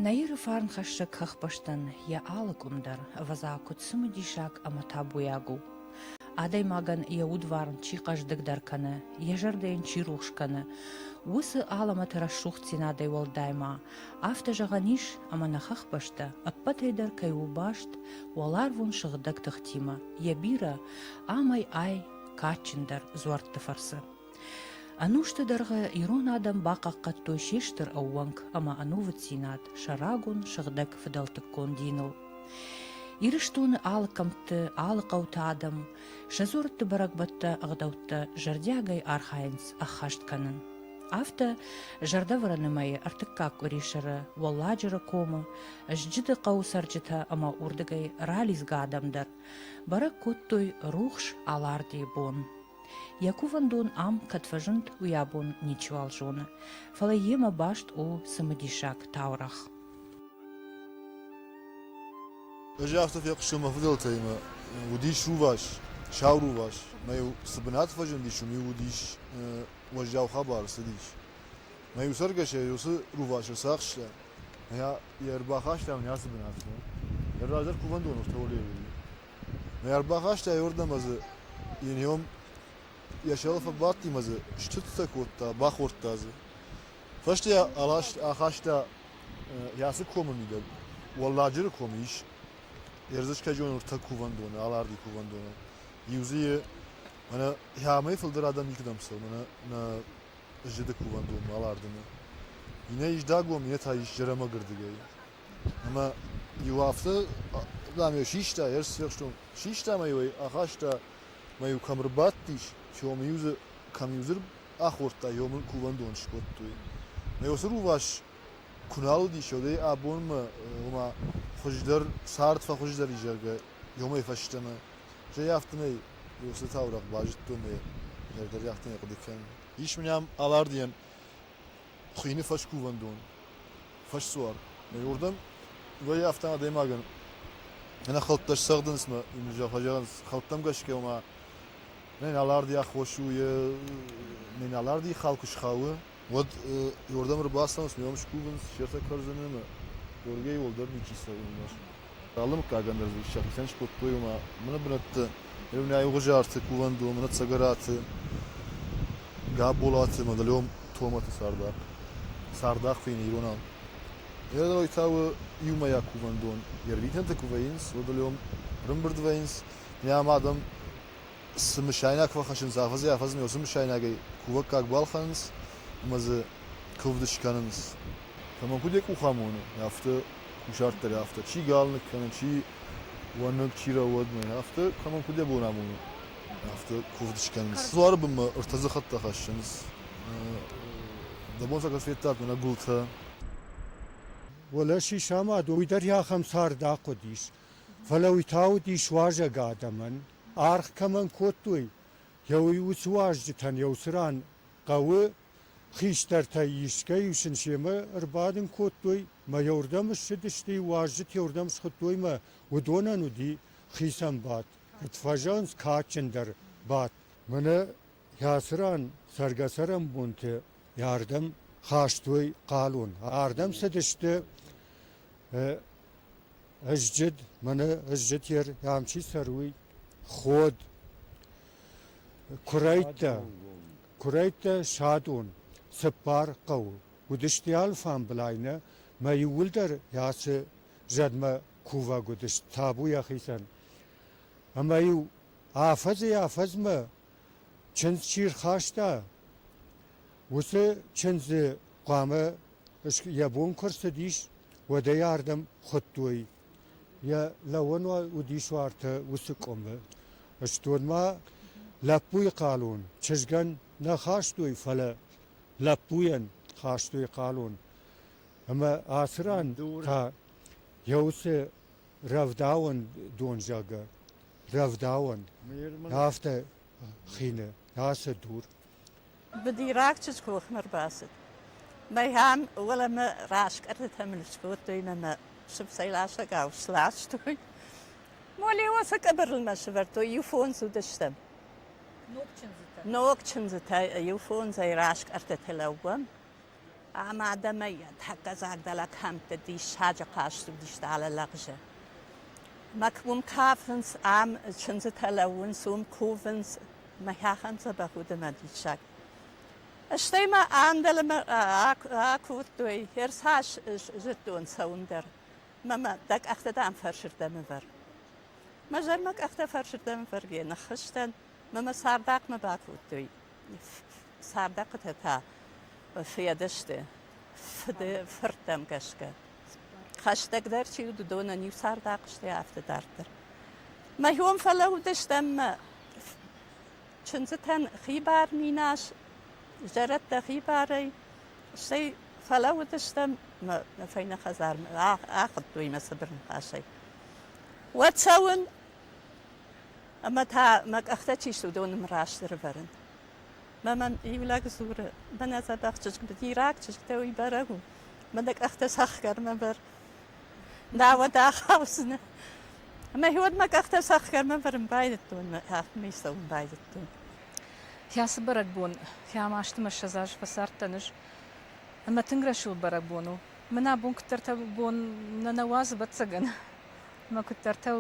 Нӕ Иры фарнхӕссӕг хӕхбӕстӕн йӕ алы къуым дӕр, ӕвӕдза, куыд цымыдисаг ӕмӕ табуйаг у. Адӕймагӕн йӕ удварн чи хъӕздыгдӕр кӕны, йӕ зӕрдӕ йын чи рухс кӕны, уыцы алӕмӕты рӕсугъддзинадӕй уӕлдай ма, афтӕ зӕгъӕн ис, ӕмӕ нӕ хӕхбӕстӕ ӕппӕтӕй дӕр кӕй у баст уӕларвон сыгъдӕг тыхтимӕ, йӕ бирӕ амӕй-ай кадджындӕр дзуӕртты фӕрцы. Ӕнусты дӕргъы ирон адӕм бахъахъхъӕдтой се стыр ӕууӕнк ӕмӕ ӕнувыддзинад сӕ рагон сыгъдӕг фыдӕлтыккон диныл. Ирыстоны алы кӕмтты, алы хъӕуты адӕм сӕ дзуӕртты бӕрӕгбӕттӕ ӕгъдӕуттӕ зӕрдиагӕй архайынц ӕххӕст кӕнын. Афтӕ зӕрдӕвӕрӕны мӕйы ӕртыккаг къуырисӕры Уӕлладжыры комы Зджыды хъӕуы цӕрджытӕ ӕмӕ уырдыгӕй ралидзгӕ адӕм дӕр бӕрӕг кодтой рухс Алардыйы бон. Йӕ кувӕндон ам кӕд фӕзынд, уый абон ничиуал зоны, фӕлӕ йемӕ баст у цымыдисаг таурӕгъ. Ӕз афтӕ фехъуыстон мӕ фыдӕлтӕй ӕмӕ уыдис рувас, сау рувас. Мӕ-иу цы бынат фӕзындис, уым-иу уыдис уӕззау хабар цыдис. Мӕ-иу цӕргӕсӕй уыцы рувас ӕрцахста, йӕ ӕрбахаста мын ацы бынатмӕ. Йӕ раздӕр кувӕндон ӕртӕуылӕй уыди. Мӕ ӕрбахаста иуырдӕм ӕмӕ дзы йын йом йӕ сӕрыл фӕбадти ӕмӕ дзы стыдтӕ кодта, бахордта дзы. Фӕстӕ ахаста ацы комы мидӕг, Уӕлладжыры комы ис Ердзыскӕджон ӕртӕ кувӕндоны, Аларди кувӕндоны. Иу дзы мӕнӕ амӕй фылдӕр адӕм никуыдӕм цӕуы, мӕнӕ нӕ Зджыды кувӕндонмӕ Алардымӕ. Иннӕ ис Дагом, иннӕ та ис Зӕрӕмӕгырдыгӕй. Ӕмӕ иу афтӕ, дам, йӕ систа, йӕ фехстон, систа ӕмӕ-иу ӕй ахаста, ӕмӕ-иу кӕм ӕрбадтис, кӕм-иу дзы, кӕм-иу дзы ахордта, иу мын кувӕндон скодтой. Ӕмӕ уыцы рувас куы нал уыдис, уӕд ӕй абонмӕ, ома, хуыздӕр, цард фӕхуыздӕр и, зӕгъгӕ, уымӕй фӕстӕмӕ. Стӕй афтӕмӕй уыцы таурӕгъ базыдтон ӕмӕ дӕр афтӕмӕй хъуыды кӕнын. Ис мын ам Алардыйӕн хуыйны фӕскувӕндон, фӕсдзуар. Уырдӕм вӕййы афтӕ адӕймагӕн ӕнӕ хӕлттӕ сцӕгъдынц мӕ фӕзӕгъынц хӕлттӕм гӕсгӕ, ома нӕ Аларды аххос у, йе нӕ Алардыйы хал куы схауы, уӕд уырдӕм ӕрбацӕуынц, ме скувынц, се ртӕ кӕрдзыны ӕмӕ уырдыгӕй уӕлдӕр ничи цӕуы. Алы мыггагӕн дӕр дзы сӕхицӕн скодтой, ома мӕнӕ бынӕтты Ӕрвнӕйгъуызарты кувӕндон, мӕнӕ Цӕгӕраты, Габолаты ӕмӕ дӕлӕ Томаты цардахъ. Цардахъ хуыйны иронау. Йӕ та у иумӕйаг кувӕндон. Йе рвитӕнтӕ куы вӕййынц, уӕд дӕлӕ ӕрӕмбырд вӕййынц. Ӕмӕ адӕм цы мысайнаг фӕхӕссынц афӕдзӕй-афӕдзмӕ, уыцы мысайнагӕй кувӕггаг балхӕнынц ӕмӕ дзы куывд скӕнынц. Кӕмӕн куыд йӕ къух амоны, афтӕ кусарт дӕр афтӕ. Чи гал ныккӕны, чи уӕныг, чи рӕуӕдмӕ, афтӕ кӕмӕн куыд йӕ бон амоны, афтӕ куывд скӕнынц. Дзуары бынмӕ ӕртӕдзыхӕттӕ хӕссынц. Дӕ бон сӕ кӕд федтат, мӕнӕ гуылтӕ. Уӕлӕ сисамад, уый дӕр ахӕм цард ахъуыдис. Фӕлӕ уый та уыдис уазӕг адӕмӕн. Аргъ кӕмӕн кодтой, йӕ уый уыцы уазджытӕн йӕ уыцы ран хъӕуы хистӕртӕй искӕй-иу сын семӕ ӕрбадын кодтой мӕ еуырдӕм ссыдысты, уазджыты еуырдӕм схуыдтой мӕ уыдонӕн уыди хицӕн бадт, куыд фӕзӕгъынц, кадджындӕр бадт. Мӕнӕ ацы ран цӕргӕ-цӕрӕнбонты ардӕм хастой хъалон. Ардӕм цыдысты Ӕзджыд, мӕнӕ ӕзджытер ам чи цӕруй, Ход, куырӕйттӕ, куырӕйттӕ Садон, цыппар хъӕуы уыдысты алфамбылай нӕ, мӕ иууылдӕр ацы зӕдмӕ кувӕг уыдысты, табу йӕхицӕн. Ӕмӕ-иу афӕдзӕй-афӕдзмӕ чындз чи рхаста, уыцы чындзы хъуамӕ йӕ бон куы рцыдис, уӕд ӕй ардӕм хуыдтой. Йӕ лӕууӕн уыдис уартӕ уыцы къуымы. Стон ма лӕппуйы хъалон чызгӕн нӕ хастой, фӕлӕ лӕппуйӕн хастой хъалон. Ӕмӕ ацы ран та йӕ уыцы рӕвдауӕн дон, зӕгъгӕ, рӕвдауӕн, афтӕ хины ацы дур. Быдираг чызг хохмӕ рбацыд. Мӕ уӕлӕмӕ раскъӕрдтытӕ мын скодтой ӕмӕ мӕ сыфцӕй ласӕгау сластой. Молео сӕ къӕбӕрыл мӕ сӕвӕрдтой, иу фондз уыдыстӕм. Ног чындзытӕ? Ног чындзытӕ, иу фондзӕй раскъӕрдтытӕ лӕууӕм. Ӕмӕ адӕмӕй тӕккӕ дзагдӕлӕ кӕмтты диссаджы хъазт уыдысты алы лӕгъзы. Мӕ уым кафынц, ам чындзытӕ лӕууынц, уым кувынц. Мӕ ахӕм дзӕбӕх уыд ӕмӕ диссаг. Стӕй ма ӕндӕлӕмӕ акодтой, ӕрцас зыдтон цӕуын дӕр. Мӕ дӕ къӕхтӕ дам фӕрсырдӕм ӕвӕр. Мӕ зӕрмӕ къӕхтӕ фӕрсырдӕм ӕвӕргӕ ныххызтӕн, мӕ мӕ цардахъмӕ бакодтой. Цардахъытӕ та федысты фыды фырттӕм гӕсгӕ. Хӕстӕгдӕр чи уыд, уыдонӕн иу цардахъ, стӕй афтӕ дарддӕр. Мӕхион фӕлӕууыдыстӕм мӕ чындзытӕн хибар минас, зӕрӕдтӕ хибарӕй, стӕй фӕлӕууыдыстӕм мӕ фӕйнӕ хӕдзармӕ ахуыдтой мӕ цыбыр ныхасӕй. Уӕд цӕуын ӕмӕ та мӕ къӕхтӕ чи сты, уыдоны мын раст ӕрывӕрын. Мӕ мӕм иу лӕг дзуры, мӕнӕ дзӕбӕх чызг, быдираг чызг дӕ уый бӕрӕг у, мӕ дӕ къӕхтӕ цӕхгӕрмӕ вӕр. Науӕд ахаудзынӕ. Ӕмӕ уӕд мӕ къӕхтӕ цӕхгӕрмӕ вӕрын байдыдтон, мӕ афтӕмӕй цӕуын байдыдтон. Кӕцы бӕрӕгбон, кӕм азты мӕ 20 азы фӕцардтӕн ӕз, ӕмӕ тынг рӕсугъд бӕрӕгбон у. Мӕн абон куыддӕртӕ бон нӕ нӕ уадзы, ӕвӕццӕгӕн. Ӕмӕ куыддӕртӕ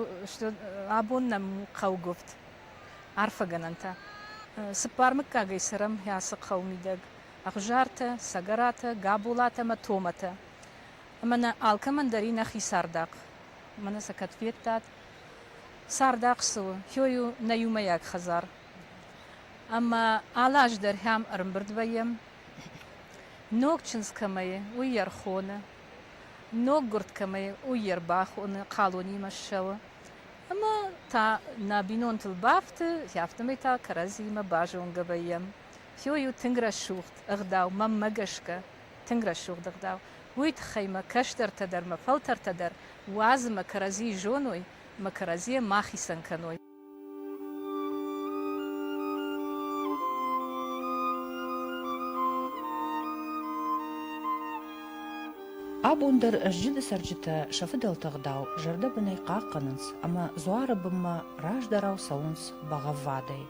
абон нӕм хъӕугуывд, арфӕгӕнӕнтӕ. Цыппар мыггагӕй цӕрӕм ацы хъӕуы мидӕг. Ӕгъуызартӕ, Цӕгӕратӕ, Габолатӕ ӕмӕ Томатӕ. Ӕмӕ нӕ алкӕмӕн дӕр и нӕхи цардахъ. Мӕнӕ сӕ кӕд федтат. Цардахъ цы у? Хёй у нӕ иумӕйаг хӕдзар. Ӕмӕ алы аз дӕр хӕм ӕрӕмбырд вӕййӕм. Ног чындз кӕмӕй, уый ӕрхоны. Ноггуырд кӕмӕй, уый ӕрбахоны, хъалонимӕ ссӕуы. Ӕмӕ та нӕ бинонтыл бафты, афтӕмӕй та кӕрӕдзиимӕ базонгӕ вӕййӕм. Хёй у тынг рӕсугъд ӕгъдау, мӕнмӕ гӕсгӕ, тынг рӕсугъд ӕгъдау. Уый тыххӕй мӕ кӕстӕртӕ дӕр, мӕ фӕлтӕртӕ дӕр уадз ӕмӕ кӕрӕдзийы зоной, ӕмӕ кӕрӕдзийӕ ма хицӕн кӕной. Абон дӕр Зджыды цӕрджытӕ сӕ фыдӕлты ӕгъдау зӕрдӕбынӕй хъахъхъӕнынц ӕмӕ дзуары бынмӕ раздӕрау цӕуынц бӕгъӕввадӕй.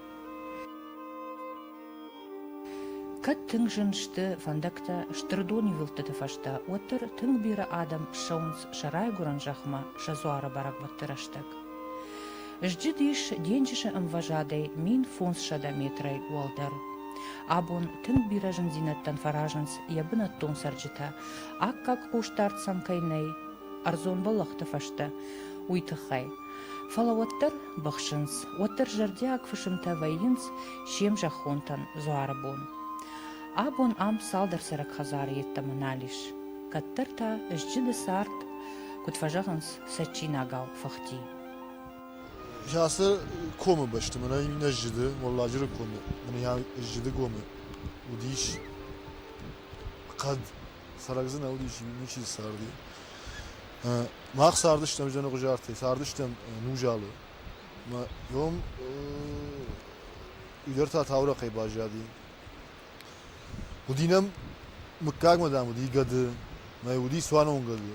Кӕд тынг зын сты фӕндӕгтӕ стыр донивылдтыты фӕстӕ, уӕддӕр тынг бирӕ адӕм ссӕуынц сӕ райгуырӕн зӕхмӕ сӕ дзуары бӕрӕгбӕтты рӕстӕг. Зджыд ис денджызы ӕмвӕзадӕй 1500 метрӕй уӕлдӕр. Абон тынг бирӕ зындзинӕдтӕн фӕразынц йӕ бынӕттон цӕрджытӕ, аккаг хъусдард сӕм кӕй нӕй, ӕрдзон бӕллӕхты фӕстӕ, уый тыххӕй. Фӕлӕ уӕддӕр быхсынц, уӕддӕр зӕрдиаг фысымтӕ вӕййынц се мзӕххонтӕн дзуары бон. Абон ам цалдӕр цӕрӕг хӕдзары йеддӕмӕ нал ис. Кӕддӕр та Зджыды цард, куыд фӕзӕгъынц, цӕджджинагау фыхти. Ацы комы бӕсты мӕнӕ иннӕ Зджыды, Уӕлладжыры комы, мӕнӕ Зджыдыгомы уыдис хъӕд. Цӕрӕг дзы нӕ уыдис, ничи дзы царди. Мах цардыстӕм Зӕнӕгъуызартӕй, цардыстӕм Нузалы. Мӕ ном уый дӕр та таурӕхъӕй баззади. Уыди нӕм мыггагмӕ, дам, уыди гӕды, мӕ уыди цуанон гӕды.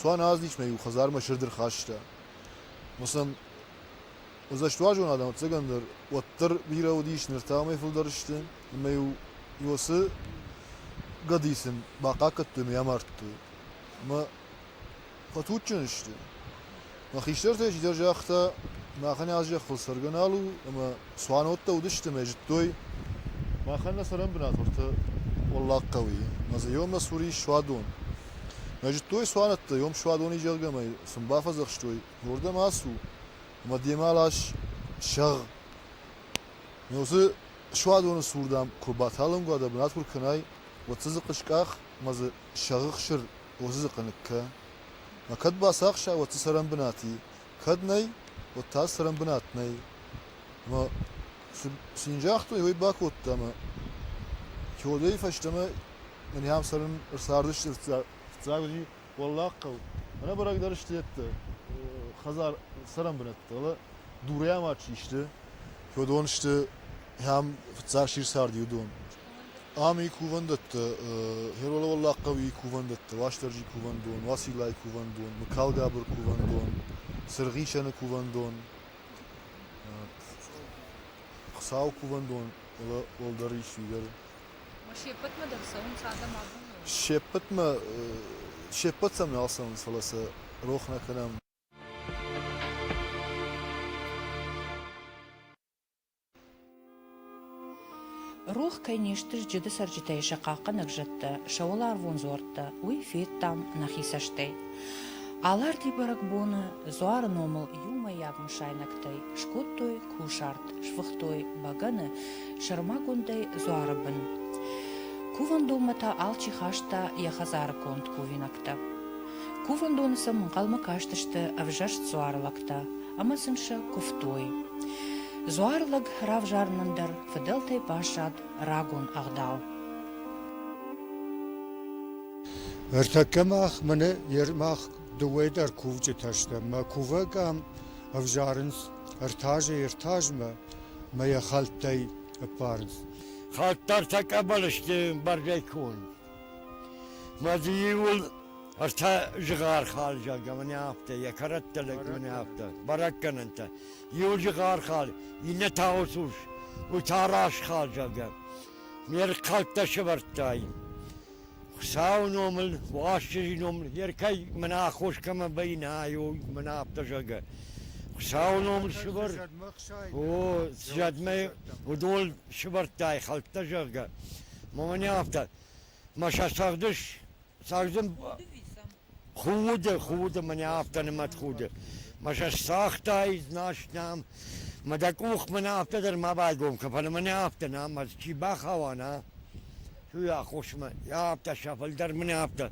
Цуан аздис, мӕ иу хӕдзармӕ сырд ӕрхаста. Мӕ сӕм ӕдзӕстуарзон адӕм, ӕцӕгӕн дӕр, уӕддӕр бирӕ уыдис, ныр та уымӕй фылдӕр сты. Ӕмӕ-иу уыцы гӕдыйы сын бахъахъхъӕдтой ӕмӕ йӕ амардтой. Ӕмӕ фӕтуджджын сты. Мӕ хистӕртӕй чидӕр загъта, махӕн ацы зӕххыл цӕргӕ нал у, ӕмӕ цуанӕттӕ уыдысты ӕмӕ зыдтой, махӕн нӕ цӕрӕн бынат уӕртӕ Уӕллаг хъӕуы и, ӕмӕ дзы еумӕ цур ис суадон. Мӕ зыдтой цуанӕттӕ, еум суадон и, зӕгъгӕ, ӕмӕ сын бафӕдзӕхстой, уырдӕм ацу, ӕмӕ демӕ лас сӕгъ. Уыцы суадоны цур, дам, куы баталынг уа, дӕ бынат куы ркӕнай, уӕд дзы дзыхъы скъах ӕмӕ дзы сӕгъы хсыр уыцы дзыхъы ныккӕ. Ӕмӕ кӕд бацахса, уӕд дзы цӕрӕн бынат и, кӕд нӕй, уӕд та цӕрӕн бынат нӕй. Ӕмӕ цы, цы йын загътой, уый бакодта ӕмӕ Теодӕй фӕстӕмӕ мын ам цӕрын ӕрцардысты фыццаг уыди Уӕллаг хъӕу. Ӕнӕбӕрӕг дӕр сты йедты хӕдзар цӕрӕн бынӕттӕ, фӕлӕ дурӕй амад чи сты, уыдон сты ахӕм фыццаг чи рцарди, уыдон. Ам и кувӕндӕттӕ, Херола Уӕллаг хъӕуы и кувӕндӕттӕ, Уастырджи кувӕндон, Уациллайы кувӕндон, Мыкалгабыр кувӕндон, Цыргъисӕны кувӕндон, Хуыцауы кувӕндон уӕлдӕр ис уый дӕр. Се ппӕтмӕ дӕр цӕуынц адӕм абон? Се ппӕтмӕ, се ппӕт сӕм нал цӕуынц, фӕлӕ сӕ рох нӕ кӕнӕм. Рох кӕй не сты Зджыды цӕрджытӕй сӕ хъахъхъӕнӕг зӕдтӕ, сӕ уӕларвон дзуӕрттӕ, уый федтам нӕхи цӕстӕй. Аларди бӕрӕгбоны дзуары номыл иумӕйаг мысайнӕгтӕй скодтой кусарт, сфыхтой бӕгӕны, сӕрмагондӕй дзуары бын. Кувӕндонмӕ та алчи хаста йӕ хӕдзары конд кувинӕгтӕ. Кувӕндоны сӕм ӕнхъӕлмӕ кастысты ӕвзӕрст дзуарылӕгтӕ ӕмӕ сын сӕ куывтой. Дзуарлӕг равзарынӕн дӕр фыдӕлтӕй баззад рагон ӕгъдау. Ӕртӕккӕ мах мӕнӕ мах дыууӕ дӕр кувджытӕ стӕм. Мӕ кувӕг ам ӕвзарынц ӕртазӕй ӕртазмӕ мӕ йӕ хӕлттӕй ӕппарынц. Хӕлттӕ къӕбӕл сты бӕрзӕй конд. Мӕ дзы иуыл ӕртӕ зыгъархал, зӕгъгӕ, мӕнӕ афтӕ, йӕ кӕрӕттӕ лӕг мӕнӕ афтӕ, бӕрӕггӕнӕнтӕ. Иу зыгъархал, иннӕ та усус, уый та расхал, зӕгъгӕ. Ме рхӕлттӕ сӕвӕрдтай. Хуыцауы номыл, Уастырджийы номыл, еркӕй мӕнӕ аххос кӕмӕ вӕййы, нӕ, мӕнӕ афтӕ, зӕгъгӕ. Хуыцауы номыл сӕвӕр, о, зӕдмӕ уыдон сӕвӕрдтай хӕлттӕ, зӕгъгӕ. Мӕ мӕнӕ афтӕ. Мӕ сӕ цӕгъдыс, цӕгъдын худы, худы, мӕнӕ афтӕ нымӕт худы. Мӕ сӕ сцагътай, знаешь, нӕм, мӕ дӕ къух мӕнӕ афтӕ дӕр ма байгом кӕн, фӕлӕ мӕнӕ афтӕ, нӕ, мӕ чи бахауа, нӕ, уый аххосмӕ, афтӕ сӕ фылдӕр мӕнӕ афтӕ.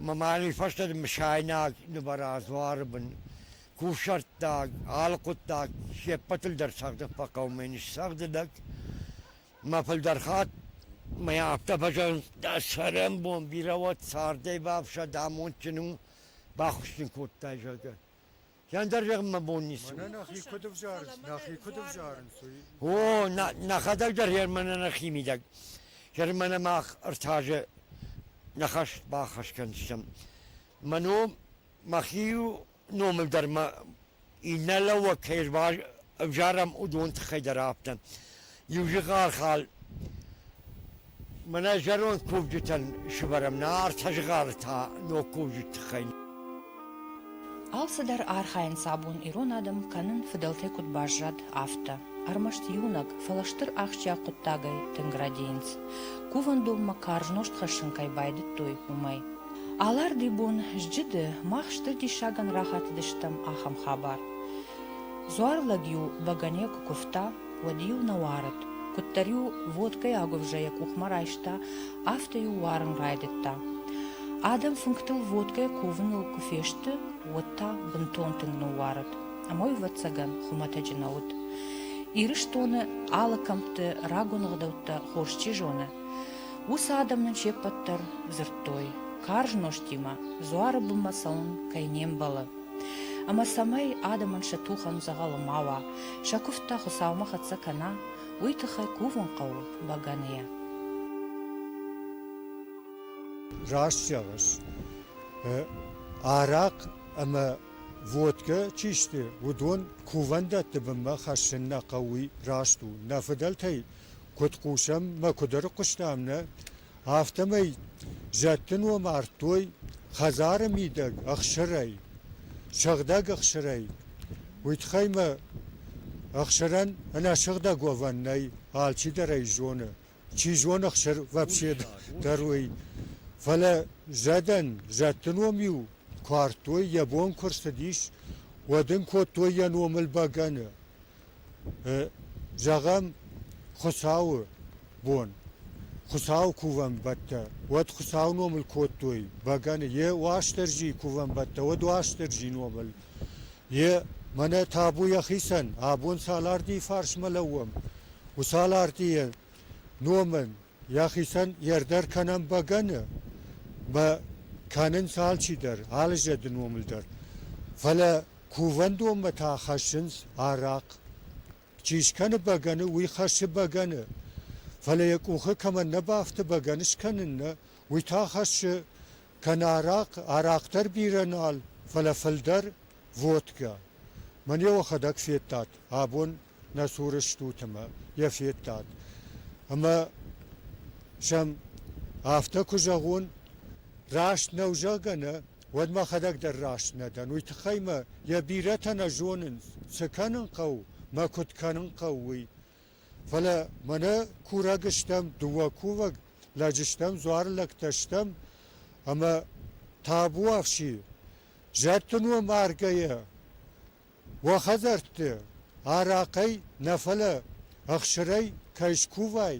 Мӕ мӕнӕй фӕстӕ мысайнаг нывӕра дзуары бын, кусӕрттаг, алы хъуыддаг се ппӕтыл дӕр цӕгъды фӕхъӕуы мӕ ныссӕгъды лӕг. Мӕ фылдӕр хатт мӕ афтӕ фӕзӕгъынц, дӕ цӕрӕнбон бирӕ уӕд цардӕй бафсӕд, амондджын у, баххуыс нын кодтай, зӕгъгӕ. Ӕндӕр зӕгъын мӕ бон ницы у. Мӕнӕ нӕхи куыд ӕвзарынц, нӕхи куыд ӕвзарынц, уый. О, нӕхӕдӕг дӕр мӕнӕ нӕхи мидӕг. Мӕнӕ мах ӕртазы нӕ хӕс баххӕст кӕндзыстӕм. Мӕн у мӕхи номыл дӕр мӕ иннӕ лӕууӕг кӕй ӕвзарӕм, уыдон тыххӕй дӕр афтӕ. Иу зыгъархал мӕнӕ зӕронд кувджытӕн сывӕрӕм, нӕ ӕртӕ зыгъары та ног кувджыты тыххӕй. Алцыдӕр архайынц абон ирон адӕм кӕнын фыдӕлтӕй куыд баззад, афтӕ. Ӕрмӕст иунӕг, фӕлӕ стыр ахсджиаг хъуыддагӕй тынг рӕдийынц. Кувӕндонмӕ карз нозт хӕссын кӕй байдыдтой, уымӕй. Алардыйы бон Зджыды мах стыр диссагӕн рахатыдыстӕм ахӕм хабар. Дзуарлӕг-иу бӕгӕныйӕ куы куывта, уӕд-иу нӕ уарыд. Куыддӕр-иу водкӕйы агуывзӕ йӕ къухмӕ райста, афтӕ-иу уарын райдыдта. Адӕм фынгтыл водкӕйӕ кувыныл куы фесты, уӕд та бынтон тынг ныууарыд. Ӕмӕ уый, ӕвӕццӕгӕн, хуымӕтӕджы нӕ уыд. Ирыстоны алы кӕмтты рагон ӕгъдӕуттӕ хорз чи зоны, Уыцы адӕм нын се ппӕт дӕр дзырдтой, карз нозтимӕ дзуары бынмӕ цӕуын кӕй не мбӕлы. Ӕмӕ цӕмӕй адӕмӕн сӕ тухӕн дзӕгъӕлы ма уа, сӕ куывдтӕ Хуыцаумӕ хӕццӕ кӕна, уый тыххӕй кувын хъӕуы бӕгӕныйӕ. Раст зӕгъыс, арахъ ӕмӕ водкӕ чи сты, уыдон кувӕндӕтты бынмӕ хӕссын нӕ хъӕуы, уый раст у. Нӕ фыдӕлтӕй куыд хъусӕм мӕ куыд ӕрыхъуыстам, нӕ, афтӕмӕй зӕдты ном ардтой хӕдзары мидӕг ӕхсырӕй, сыгъдӕг ӕхсырӕй. Уый тыххӕй мӕ ӕхсырӕн ӕнӕсыгъдӕг уӕвӕн нӕй, алчидӕр ӕй зоны. Чи зоны ӕхсыр вообще дӕр уый. Фӕлӕ зӕдӕн, зӕдты ном-иу куы ардтой, йӕ бон куы рцыдис, уӕд ын кодтой йӕ номыл бӕгӕны. Зӕгъӕм, Хуыцауы бон, Хуыцауы кувӕн бӕттӕ, уӕд Хуыцауы номыл кодтой бӕгӕны, йе Уастырджийы кувӕн бӕттӕ, уӕд Уастырджийы номыл. Йе мӕнӕ табу йӕхицӕн, абон Салардийы фарсмӕ лӕууӕм, уыцы Алардийы номӕн йӕхицӕн ӕрдӕр кӕнӕм бӕгӕны, мӕ кӕнынц алчидӕр, алы зӕды номыл дӕр. Фӕлӕ Кувӕндонмӕ та хӕссынц арахъ. Чи скӕны бӕгӕны, уый хӕссы бӕгӕны. Фӕлӕ йӕ къухы кӕмӕн нӕ бафты бӕгӕны скӕнын, нӕ, уый та хӕссы кӕнӕ арахъ, арахъ дӕр бирӕ нал, фӕлӕ фылдӕр водкӕ. Мӕн йӕ уӕхӕдӕг федтат, абон нӕ цуры стут ӕмӕ йӕ федтат. Ӕмӕ сӕм. Афтӕ куы зӕгъон, раст нӕу зӕгъгӕ нӕ, уӕд мӕхӕдӕг дӕр раст нӕ дӕн. Уый тыххӕй мӕ йӕ бирӕтӕ нӕ зонынц, цы кӕнын хъӕуы, мӕ куыд кӕнын хъӕуы, уый. Фӕлӕ мӕнӕ курӕг стӕм, дыууӕ кувӕг лӕджы стӕм, дзуары лӕгтӕ стӕм, ӕмӕ табуафси, зӕдты ном аргӕйӕ, уӕ хӕдзӕртты арахъӕй нӕ фӕлӕ ӕхсырӕй кӕй скувай,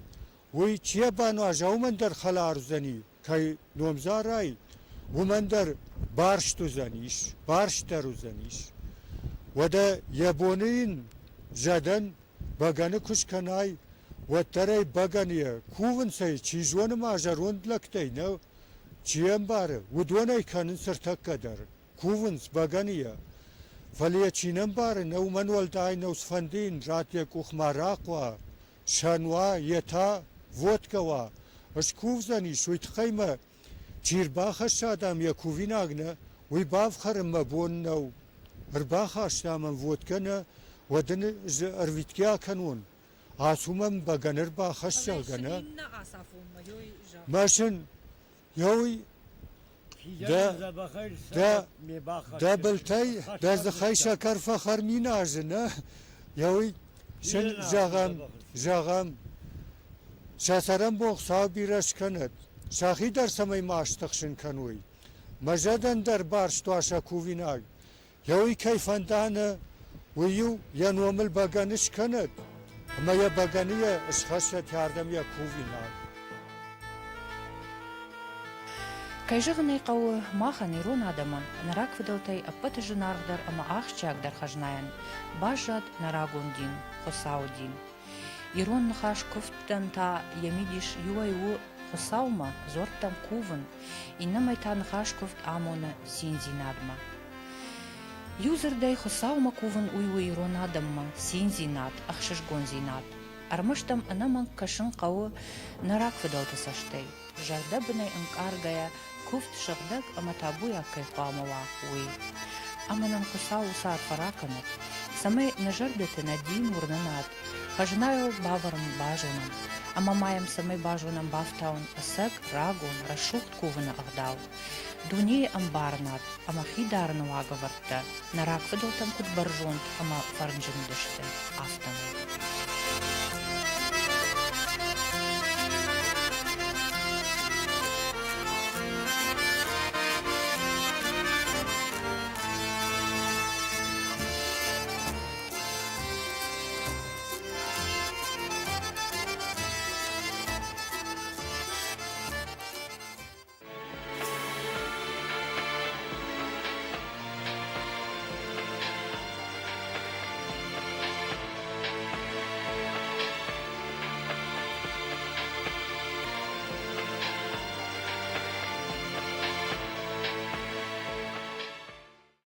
уый чи бануаза, уымӕн дӕр хӕлар уыдзӕни, кӕй номдзарай, уымӕн дӕр барст уыдзӕнис, барст дӕр уыдзӕнис. Уӕдӕ йӕ боны йын зӕдӕн бӕгӕны куы скӕнай, уӕддӕр ӕй бӕгӕныйӕ кувынц ӕй, чи зоны ма зӕронд лӕгтӕй нӕ чи ӕмбары, уыдон ӕй кӕнынц ӕртӕккӕ дӕр. Кувынц бӕгӕныйӕ. Фӕлӕ йӕ чи не мбары, нӕ уымӕн уӕлдай нӕу, цыфӕнды йын ратт йӕ къух ма рахъуа, сӕн уа, йе та водкӕ уа. Скувдзӕнис, уый тыххӕй мӕ чи рбахӕсса дӕм йӕ кувинаг нӕ, уый бафхӕрын мӕ бон нӕу. Ӕрбахаста мӕм водкӕ нӕ, уӕд ын ӕз ӕрвитгӕ акӕнон. Ацу мӕм бӕгӕны ӕрбахӕсс, зӕгъгӕ, нӕ. Мӕ сын Еуй дӕ, дӕ, дӕ былтӕй дӕ дзыхӕй сӕкӕр фӕхӕр 1000 азы, нӕ? Еуй сын зӕгъӕм, зӕгъӕм, сӕ цӕрӕнбон Хуыцау бирӕ скӕнӕд, сӕхи дӕр цӕмӕй ма стыхсын кӕной. Мӕ зӕдӕн дӕр барст уа сӕ кувинаг, Еуи кӕй фӕнда нӕ, уый-иу йӕ номыл бӕгӕны скӕнӕд ӕмӕ йӕ бӕгӕныйӕ схӕссӕд ардӕм йӕ кувинаг. Кӕй зӕгъын ӕй хъӕуы, махӕн, ирон адӕмӕн, нӕ рагфыдӕлтӕй ӕппӕты зынаргъдӕр ӕмӕ ахсджиагдӕр хӕзнайӕн баззад нӕ рагон дин, Хуыцауы дин. Ирон ныхас куывдтӕн та йӕ мидис иуӕй у Хуыцаумӕ, дзуӕрттӕм кувын, иннӕмӕй та ныхас куывд амоны циндзинадмӕ. Иу дзырдӕй Хуыцаумӕ кувын уый у ирон адӕммӕ циндзинад, ӕхсызгондзинад. Ӕрмӕст ӕм ӕнӕмӕнг кӕсын хъӕуы нӕ рагфыдӕлты цӕстӕй, зӕрдӕбынӕй ӕнкъаргӕйӕ куывд сыгъдӕг ӕмӕ табуйаг кӕй хъуамӕ уа, уый. Ӕмӕ нын Хуыцау уыцы арфӕ ракӕнӕд, цӕмӕй нӕ зӕрдӕты нӕ дин уырнынад хӕзнайыл бавӕрын базонӕм, ӕмӕ ма йӕм цӕмӕй базонӕм бафтауын ӕцӕг рагон, рӕсугъд кувыны ӕгъдау, дунейы ӕмбарынад ӕмӕ хи дарыны уагӕвӕрдтӕ нӕ рагфыдӕлтӕм куыд бӕрзонд ӕмӕ фӕрнджын уыдысты, афтӕмӕй.